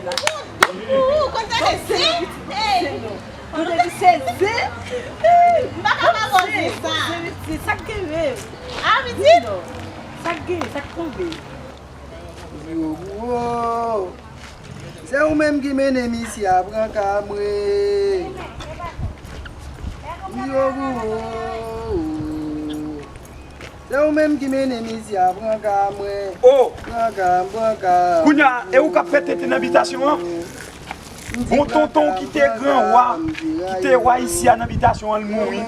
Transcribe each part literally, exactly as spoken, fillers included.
Ou konn tande zen? Ey! Ou tande se zen? M pa ka pa wè zen sa. Zen pitit, sa k gen menm? A, pitit? Sa k gen, sa k tonbe? Yo, gwo. Se ou menm ki mennen misye a pran ka mwen. Yo, gwo. Se ou menm ki mennen misye a pran ka mwen. Oh! Pran ka m, pran ka m. Kounye a, e ou k ap fè tenten nan bitasyon an? Bon tonton ki te gran wa, ki te wa isi a nan bitasyon an, l mouri.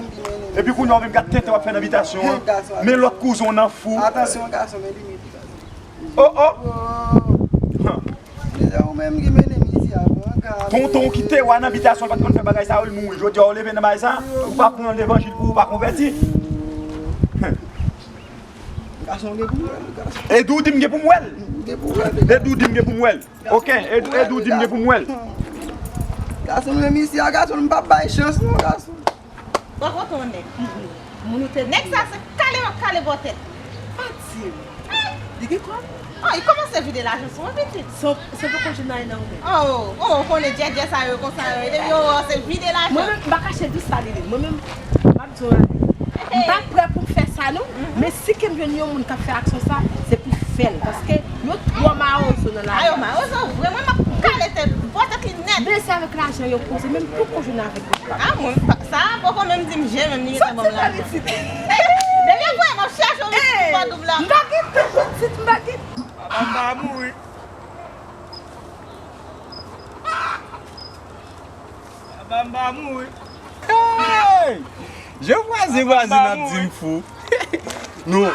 Epi kounye a, ou menm gad tenten w ap fè nan bitasyon an. Men lòt kouzen w nan fou. Atansyon, gason, men limit. Oh, oh! Tonton ki te wa nan bitasyon, l pa t konn fè bagay sa yo, l mouri. Jodi a, ou leve nan bagay sa, ou pa pran levanjil pou ou pa konvèti. Gason gen pou m wè l, gason. E di w di m gen pou m wè l. Gen pou w wè l. E di w di m gen pou m wè l. Ok, e di w di m gen pou m wè l. Gason, men misye a, gason, m p ap bay chans non, gason. Bò kote yon nèg. Moun ou te nèg sa se kale w ap kale bò tèt. Pati. Li gen kòb? Oh, li kòmanse vide lajan sou mwen, pitit. San, san poko jwenn anyen nan ou menm. Oh, oh, ou konnen djèdjè sa yo konsa yo ye. Depi yo wè w se vide lajan. Mwen menm, m pa kache di w sa li ye. Mwen menm, m ap di w anyen. M pa prè pou m fè sa non. Men si ke m jwenn yon moun k ap fè aksyon sa, se pou fè l. Paske yo twò mawozo nan lavi. A, yo mawozo vre, mwen m ap kale tèt, bò tèt li nèt. Men se avèk lajan yo koze, men m poko jwenn avèk yo. A, mwen, sa a poko menm di m jen menm li gentan ban m lajan. Depi apre, m ap chache yon pitit pa doub la. M pa gen tan pitit, m pa gen. Papa m pa mouri. Papa m pa mouri. Jan vwazen vwazin ap di m fou. Non.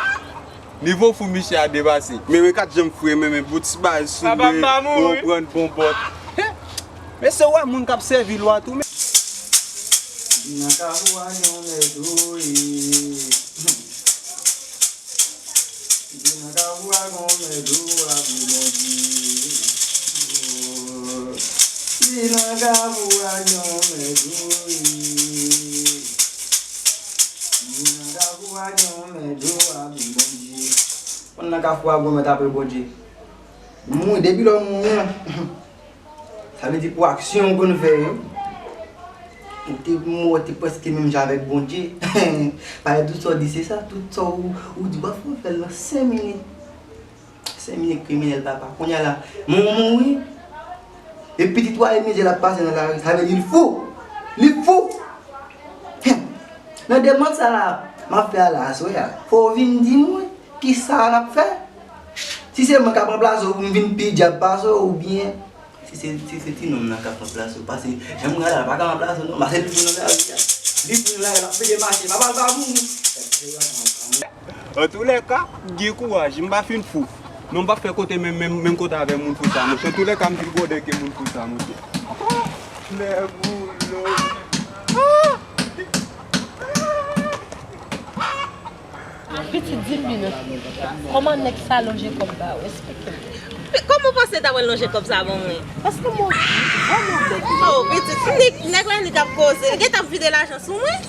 Nivo fou misye a depase. Men rekat jan m fou, men, men bout ti bagay soulye, ou pran bon bòt. Men se wè moun k ap sèvi lwa tou, men. Nan kafou a gen yon mèt, wi. Nan kafou a gen yon mèt, wi, a wi, Bondye. Nan kafou a gen yon mèt, wi. Nan kafou a gen yon mèt, wi, a wi, Bondye. Konn nan kafou a gen yon mèt apre Bondye. Mouri, depi lè w mouri an. Sa vle di pou aksyon w konn fè yo, ou te, ou te prèske menm jan avèk Bondye. Paske tout sa w di se sa, tout sa w, ou di w ap fè, w fè l nan senk minit. Senk minit kriminèl papa. Kounye a la, moun mouri. E pitit ou a e mizè l ap pase nan lari. Sa vle di l fou. Li fou. Hen. Nan demann sa la, m ap fè a la aswè a. Fò w vin di mwen, kisa n ap fè? Si se mwen k ap ranplase w pou m vin pi dyab pase w, oubyen si se, si se ti nonm nan k ap ranplase w, paske jan m gade la, l pa ka ranplase w non, paske li pou nan lari a. Li pou nan lari a, l ap pede mache, papa l pa mouri. Antoulèka, gen kouraj, m pa fin fou. Men m p ap fè kote menm, menm, menm kote avè moun fou sa, monchè. Antoulèka, m pi gwo ke moun fou sa, monchè. Nèg ou lo. Pitit, di m byen non. Kòman nèg sa lonje kòb ba ou? Esplike m. Kòman w panse ta pral lonje kòb sa ban mwen? Paske m modi, vrèman bèt. Oh, pitit, nik, nèg la nik ap koze. Li gentan ap vide lajan sou mwen.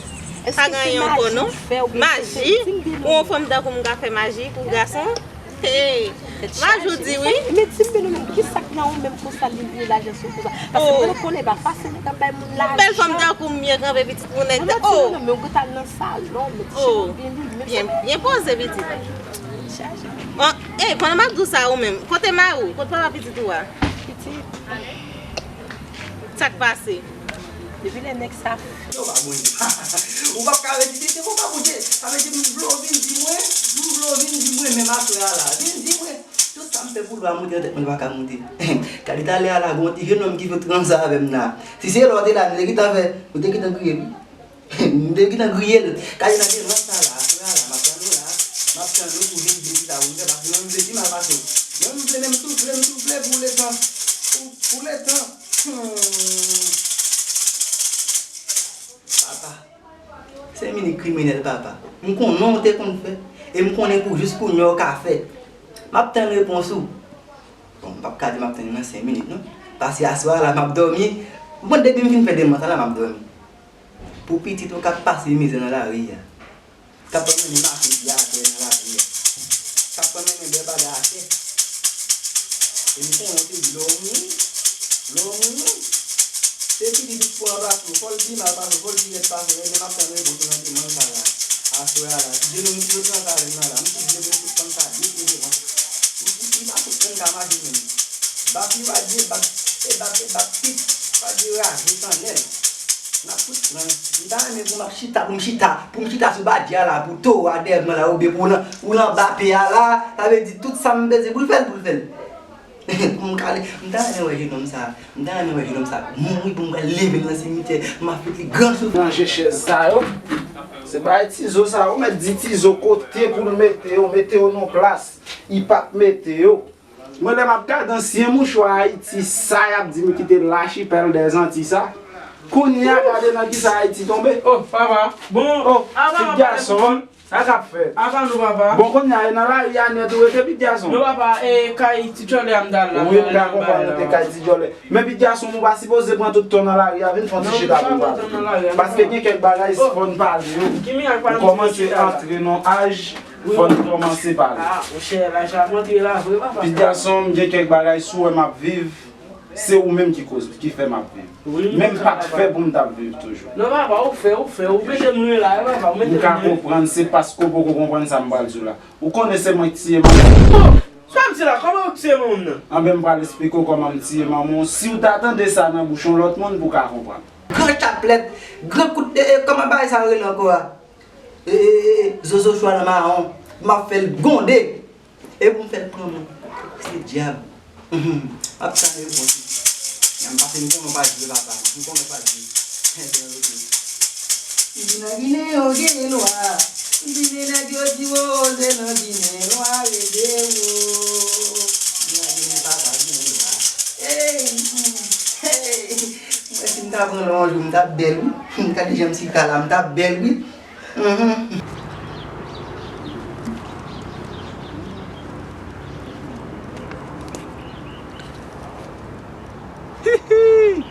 Pa gen anyen ankò non. Maji? Pou yon fanm tankou m ka fè maji pou gason? Hey, m a jodi wi. Men di m, men nou menm, kisa k nan ou menm konsa li vye lajan sou konsa? Paske mwen konnen pa fasil nèg ap bay moun lajan. Bèl fanm tankou m byen kanpe pitit pou nèg. Oh. Men ou gentan nan salon, men ti cheve byen li, men byen, byen poze pitit. Bon, hey, pandan m ap di w sa ou menm, kote mari w? Kote papa pitit ou a? Pitit. Sa k pase? Depi lè nèg sa. Yo pa Bondye. Ou p ap ka rete tete, ou pa Bondye. Sa vle di m vle w vin di mwen, m vle w vin di mwen, menm aswè a la. Vin di mwen. Tout sa m fè pou lwa moute nan tèt mwen, li pa ka moute. Gade talè a la, gon ti jenòm ki sot ranse avè m la. Si se lè w te la, nou te gentan fè, nou te gentan griye l wi. M te gentan griye l. Gade nan delwat sa la, aswè a la, m ap tann ou la. M ap tann ou pou vin di sa pou m fè, paske mwen m vle pi mal pase w. Mwen m vle menm soufle, m soufle pou letan. Pou, pou letan. Hmm. Papa. Senk minit kriminèl, papa. M konnen w te konn fè. E m konnen pou jis kounye a w ka fè. M ap tann repons ou. Bon, m p ap ka di m ap tann nan senk minit, non. Paske aswè a la, m ap dòmi. Bon, depi m fin fè demann sa la, m ap dòmi. Pou pitit ou k ap pase mizè nan lari a. K ap mennen mache pye atè nan lari a. K ap mennen bè bagay atè. E m konnen w te di lè w mouri, lè w mouri, se pitit ou pou ranplase w, fò l pi mal pase w, fò l pi rèd pase w, ebyen m ap tann repons ou nan demann sa la. Aswè a la, ti jenòm ki sot nan sa avè m nan la, m sot vle pou tout fanm sa dekoze mwen. M, m, m pa fout menm ka mache menm. Bab li pa di bab, e bab, e bab pit, pa di raje kannèl. N ap fout pran. M ta renmen pou m ap chita, pou m chita, pou m chita sou badji a la, pou towo a dèyè mwen la, oubyen pou w nan, pou w nan bape a la, sa vle di tout sa m bezwen pou l fè l, pou l fè l. Pou m kale, m ta renmen wè jenòm sa, m ta renmen wè jenòm sa mouri pou m pral leve l nan simityè, m ap fout li gran souf. Ranje chèz sa yo. Se bagay Tizo sa, ou mèt di Tizo kote pou l mete yo, mete yo nan plas, li p ap mete yo. Mwen lè m ap gade ansyen mouchwa Ayiti sa y ap di m ki te Lachipèl dèzanti sa, kounye a gade nan kisa Ayiti tonbe. Oh, papa. Bon, oh, ah, papa, ti gason. Sa k ap fèt? Apa nou, papa? Bon, kounye a, e nan lari a nèt ou rete, pitit gason? Non, papa, e kay ti djòlè a m t al la. Wi, m ka konprann ou te kay ti djòlè. Men pitit gason m, ou pa sipoze pran tout tan nan lari a, vin fè yon ti chita pou pale. Paske gen kèk bagay, fò n pale yo. Ou kòmanse antre nan yon aj, fò n kòmanse pale. Ah, monchè, laj la monte la vre, papa. Pitit gason m, gen kèk bagay, si w wè m ap viv, se ou menm ki koz, ki fè m ap viv. Men m pa t fè pou m t ap viv toujou. Non, papa, ou fè, ou fè, ou mete m ri la, wi, papa, ou mete m ri. M ka konprann, se paske w poko konprann sa m pral di w la. Ou konnen se mwen k tiye manman w. Oh! Sa w ap di la, kòman ou tiye manman m nan? Anben, m pral esplike w kòman m tiye manman w. Si w ta tande sa nan bouch yon lòt moun, pou w ka konprann. Gran chaplèt, gran kout, e, e, kòman bagay sa rele ankò a? E, e, e, e, zozo chwal mawon, m ap fè l gwonde. E pou m fè l pran mwen. Se dyab. Mhm. M ap tann repons ou. Yanm pase m konnen w pa jwe papa. M konnen w pa jwe. Enben, ok. Nan Ginen yo gen lwa. Vini nèg yo di wo, se nan Ginen lwa rete wo. Nan Ginen papa gen lwa. Hey, hey. Mwen si m ta pran lwa yon jou, m t ap bèl wi. Gade jan m ti ka la, m t ap bèl wi. Mhm. Hihi.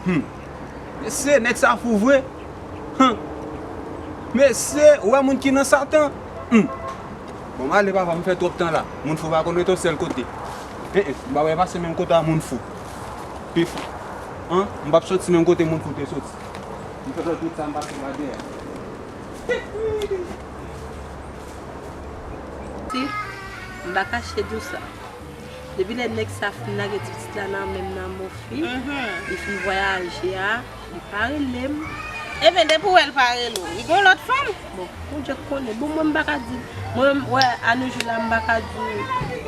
Hmm. Mesye, nèg sa fou vre. Huh. Mesye, ou wè moun ki nan Satan? Hmm. Bon, m ale papa, m fè twòp tan la. Moun fou pa konn rete yon sèl kote. Eh, eh, m pa wè pase menm kote a moun fou. Pi fou. An, m p ap soti menm kote moun fou te soti. M fè tout sa m pase pa dèyè. Si, m pa kache di w sa. Depi lè nèg sa fin lage ti pitit la nan men m nan Mofi, li fin vwayaje a, li pa rele m. Ebyen, depi w wè l pa rele w, li gen lòt fanm? Bon, Bondye konnen. Bon, mwen m pa ka di. Mwen menm, wè, anojou la, m pa ka di w,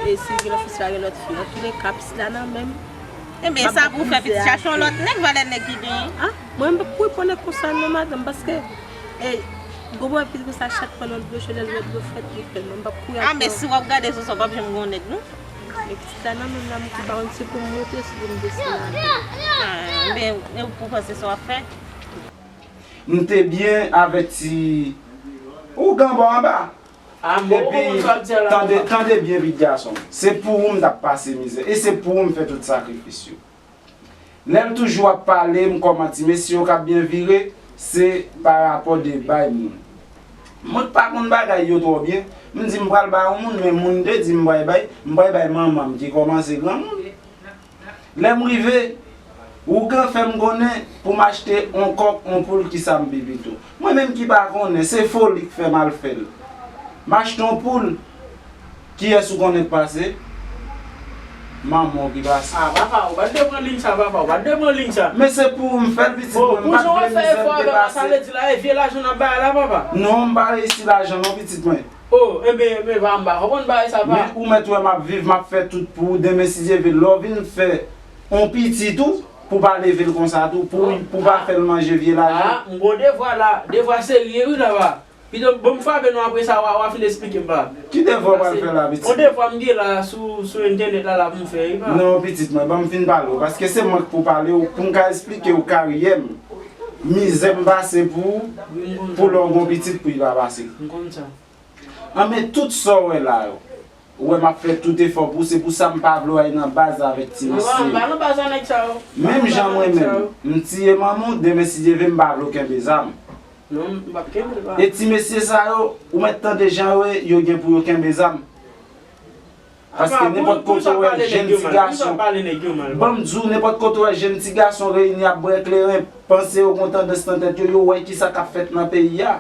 e, si l gen lòt fi, si l pa gen lòt fi. Antouleka, pitit la nan men m. Ebyen, sa pou w fè pitit, chache yon lòt nèg, valè nèg ki genyen. Ah, mwen m p ap kouri pran nèg konsa non, madanm, paske, e, gwo bò pitit konsa, chat pran nan dlo cho, lè l wè dlo frèt, li fè l. Mwen m p ap kouri. Ah, men si w ap gade sou sa, w p ap janm gen yon nèg, non. E pitit la nan men m la, m ki pa konn si pou m monte, si pou m desann. Ah, men, e ou panse sa w ap fè? M te byen avèti ougan bò anba. Epi, tande, tande byen, pitit gason. Se pou ou m t ap pase mizè. E se pou ou m fè tout sakrifis yo. Lè l toujou ap pale m kòman ti mesye yo k ap byen vire, se pa rapò de bay moun. Mwen k pa konn bagay yo twò byen, m di m pral bay yon moun, men moun te di m pral bay, m pral bay manman m ki kòmanse granmoun. Lè m rive, ougan fè m konnen pou m achte yon kòk, yon poul, kisa m pi pito. Mwen menm ki pa konnen, se foli k fè m al fè l. M achte yon poul, kiyès ou konnen k pase? Manman w ki pase. Ah, papa, ou pa t dwe pran liy sa, papa, ou pa t dwe pran liy sa. Men se pou m fè l, pitit mwen, m pa t vle mizè m te pase. Sa vle di la, e vye lajan n ap bay la, papa? Non, m pa reyisi lajan non, pitit mwen. Oh, enben, enben, pa m pa konprann bagay sa, pa. Men ou mèt wè m ap viv, m ap fè tout pou ou. Demen, si Dye vle, lè w vin fè yon pitit ou, pou pa leve l konsa tou, pou, pou pa fè l manje vye lajan. Ah, m gon devwa la, devwa serye wi la, pa. Pito, bon, m frape nou apre sa, w a, w a fin esplike m, pa. Ki devwa w pral fè la, pitit? Yon devwa m gen la sou, sou entènèt la, la pou m fè, wi, pa. Non, pitit mwen, ban m fin pale w, paske se mwen k pou pale w, pou m ka esplike w karyè m, mizè m pase pou, pou lè w gon pitit pou li pa pase. M konn sa. An, men tout sa w wè la yo, ou wè m ap fè tout efò pou, se pou sa m pa vle w al nan baz avèk ti mesye yo. Menm jan mwen menm, m tiye manman w, demen si Dye vle m pa vle w kenbe zam. E ti mesye sa yo, ou mèt tande jan yo ye, yo gen pou yo kenbe zam. Paske nenpòt kote w wè jèn ti gason, ban m di w, nenpòt kote w wè jèn ti gason reyini ap bwè kleren, panse yo gon tandans nan tèt yo, yo wè kisa k ap fèt nan peyi a.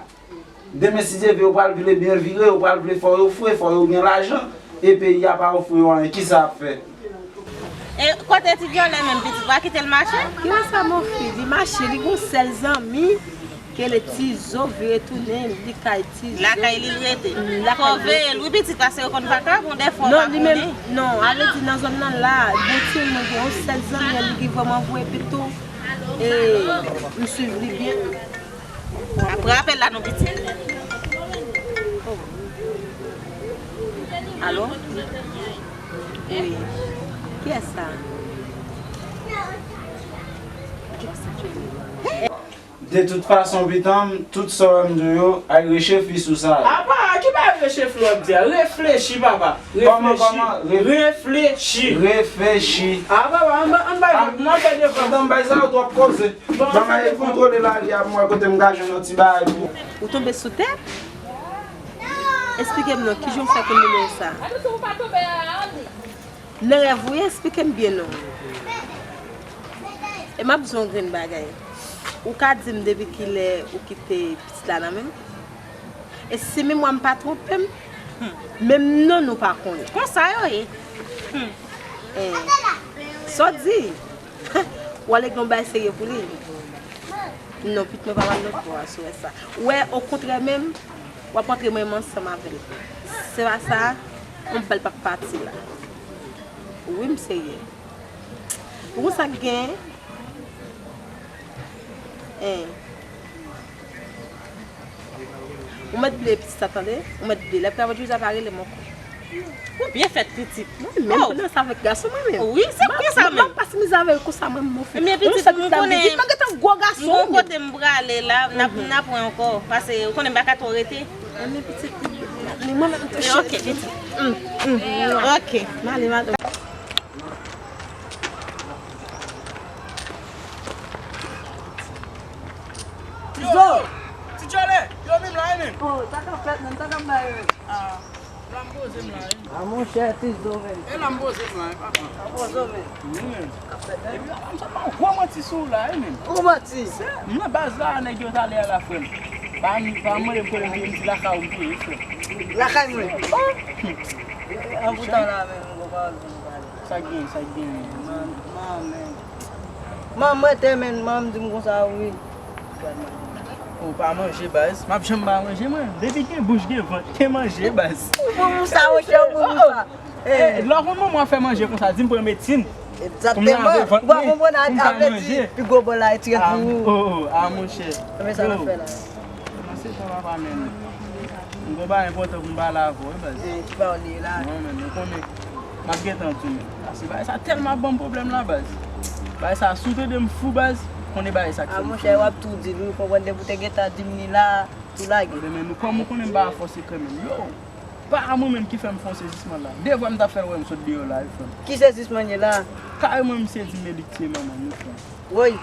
Demen, si Dye vle, yo pral vle byen vire, yo pral vle fò yo fre, fò yo gen lajan, e peyi a pa ofri yo anyen, kisa y ap fè? E kote ti dyòlè menm, pitit, w a kite l mache? Ki wè sa, Mofi? Li mache, li gon sèl zanmi, ke le Tizo vire tounen, li kay Tizo. Lakay li l rete. Fò w veye l, wi, pitit, paske yo konn vakabon, dèfwa w pa konnen. Non, li menm, non, ale di nan zòn nan la, bon timoun mwen gen yon sèl zanmi, li ki vrèman vre, epi tou, e, m swiv li byen. Pran apèl la non pitit. Alo? Wi. Kiyès sa? De tout fason, pitan m, tout sa w wè m di w yo, ay rechefi sou sa yo. Apa, ki bagay rechefi w ap di a? Reflechi, papa. Kòman, kòman? Reflechi. Reflechi. Reflechi. A, papa, ann ba, ann ba, ann ba, ann ba, ann ba, ann ba, ann ba, ann ba, ann ba, ann ba, Ban m al kontwole lari a pou m wè kote m ka jwenn yon ti bagay pou. Ou tonbe sou tè? Esplike m non, kijan w fè konn nimewo sa? Nan rèv ou ye, esplike m byen non. E m ap di w yon grenn bagay. Ou ka di m depi kilè ou kite pitit la nan men m? E si memwa m pa twonpe m, hmm, menm non nou pa konnen. Konsa yo ye. Hmm. Eh, sa w di? W ale gen yon bagay serye pou li? Non, pitit mwen pa pral nan twò a, si w wè sa. Ou wè, okontrè menm, w ap antre menm ansanm avè l. Se pa sa, yon bèl p ap pati la. Wi, m serye. Ou konn sa k gen? Eh. Ou mèt bliye pitit sa tande. Ou mèt bliye. Lè pitit la vant jouza pa rele m ankò. Ou byen fèt pitit. Mwen menm, oh, nan sa avèk gason mwen menm. Wi, se konsa menm. M ap pase mizè avè yo konsa mwen, mwen fè. Ebyen pitit, m konnen m gen tan gwo gason. M gon kote m prale la, n ap, n ap wè ankò. Pase ou konnen m pa ka twò rete. Ebyen pitit, li mwen menm touche. Ok, pitit. Ok. M ale madanm. Tizo! Ti Djòlè, yo menm la, wi menm. Oh, sa k ap fèt menm, sa k ap bay menm. Ah, la m poze m la, wi. Ah, monchè, Tizo menm. E la m poze m la, wi, papa. Sa poze w menm. Wi menm. Sa k ap fèt menm. Epi, m sot pa gwo manti sou w la, wi menm. Gwo manti? M nan baz la, nèg yo t ale a la, frè m. Pa m, pa m mande m kote m te ye, m di lakay ou m te ye, frè m. Lakay mwen? Oh! An poutan la menm, m gon pawòl pou m pale. Sa k gen, sa k gen? Man, man, men. Man, mwen te men, man, m di m konsa, wi. Ou pa manje, baz. M ap janm pa manje, mwen. Depi gen bouch, gen vant, gen manje, baz. Ou bon pou sa, monchè, ou bon pou sa. Eh, lè w konn manman fè manje konsa, di m pran medsin. Egzakteman. Ou pa konprann, a, a vle di, pi gwo bòl la retire pou ou. Oh, oh, ah, monchè. Men sa n ap fè la. Nan se sa papa, men. M gon bagay enpòtan pou m pale avè w, wi, baz. Eh, ki pawòl li ye la? Non, men, ou konnen. M ap gentan di w, men. Pase bagay sa tèlman ap ban m pwoblèm la, baz. Bagay sa, si w tande m fou, baz, konnen bagay sa k fè m fou. Ah, monchè, w ap tou di l, wi, konprann depi w te gentan di m li la, tou lage. Ebyen, men, nou, kòm ou konnen m pa fò sekrè, men, yo, pa mwen menm ki fè m fè yon sezisman la. Devwa m t ap fè l wè m sot deyò la, wi, frè m. Ki sezisman l ye la? Kareman, misye di m e li k tiye manman m, wi, frè m. Woy!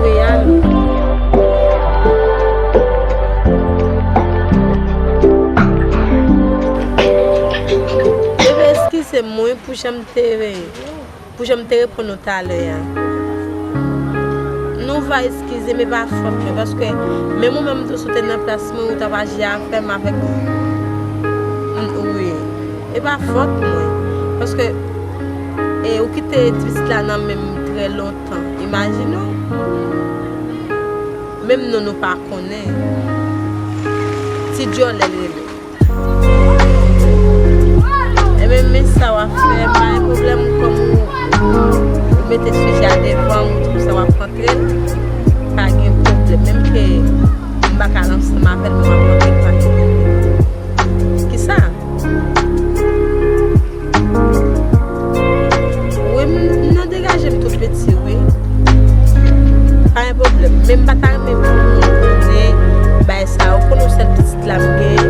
Wi, alo. Bebe, eskize m, wi, pou jan m te, pou jan m te reponn ou talè a. Non, va eskize m, e pa fòt mwen, paske menm ou menm tou, si w te nan plas mwen, ou t ap aji avè m avèk, wi. E pa fòt mwen, paske, e, ou kite ti pitit la nan men m trè lontan. Imajine w. Menm non nou pa konnen. Ti Djòlè l rele. Ebyen, men sa w ap fè, pa gen pwoblèm, kòm ou, ou mete sijè a devan m, ou di konsa w ap rantre l, pa gen pwoblèm. Menm ke m pa ka al ansanm avè l, men w ap rantre l, pa gen pwoblèm. Kisa? Wi, m nan degaje m tou piti, wi. Pa gen pwoblèm. Men m pa ta renmen pou moun konnen bagay sa yo. Ou konnen yon sèl pitit la m gen.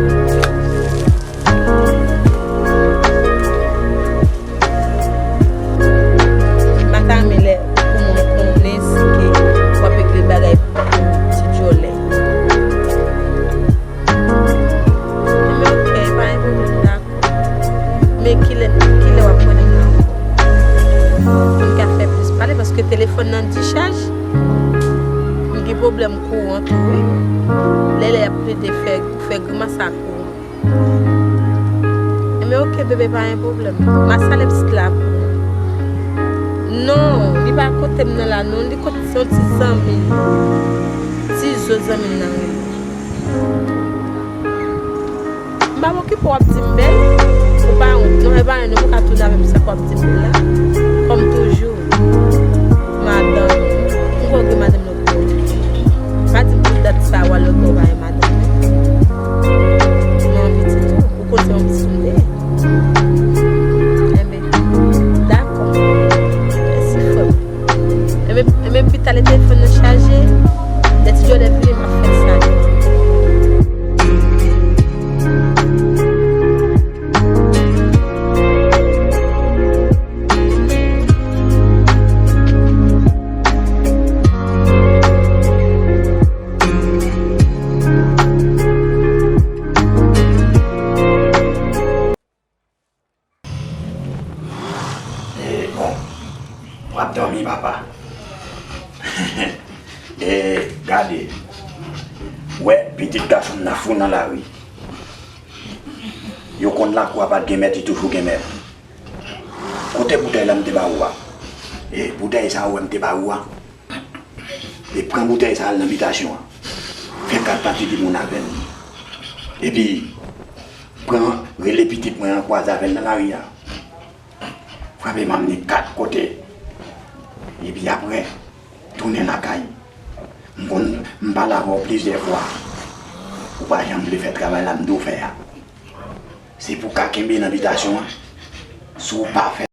M pa ta renmen lè pou moun konnen si ke w ap regle bagay pou ti Djòlè. Ebyen, ok, pa gen pwoblèm, dakò. Men kilè, kilè w ap konnen m la ankò? Pou n ka fè plis pale, paske telefòn nan dichaj. M gen pwoblèm kouran tou, wi. Lè, lè y ap plede fè, fè grimas ak ou. Ebyen, ok, bebe, pa gen pwoblèm. M a sale pitit la pou ou. Non, li pa kote m nan la, non. Li kote yon ti zanmi l. Ti zo zanmi l nan rele. M pa okipe w ap di m bèl. Ou pa wont, non, e pa yon, nou pa ka tounen avè m sa k w ap di m bèl la. Kòm toujou, madanm, m kwè w gen madanm lòt bò. Pa di m tout dat sa, w al lòt bò, w pa gen madanm. Non, pitit ou, ou konn se yon pitit m te ye. Enben, dakò. Mèsi, frè m. Enben, W ap dòmi, papa. E, gade. W wè, pitit gason m nan fou nan lari. Yo konn lakou a pa t gen mèt, li toujou gen mèt. Kote boutèy la m te ba ou a? E, boutèy sa ou wè m te ba ou a? E pran boutèy sa al nan bitasyon an. Fè kat pati di moun avè l. Epi, pran, rele pitit mwen an, kwaze avè l nan lari a. Frape manm li kat kote. Epi apre, tounen lakay. M konn, m pale avè w plizyè fwa. Ou pa janm vle fè travay la m di w fè a. Se pou w ka kenbe nan bitasyon an. Si w pa fè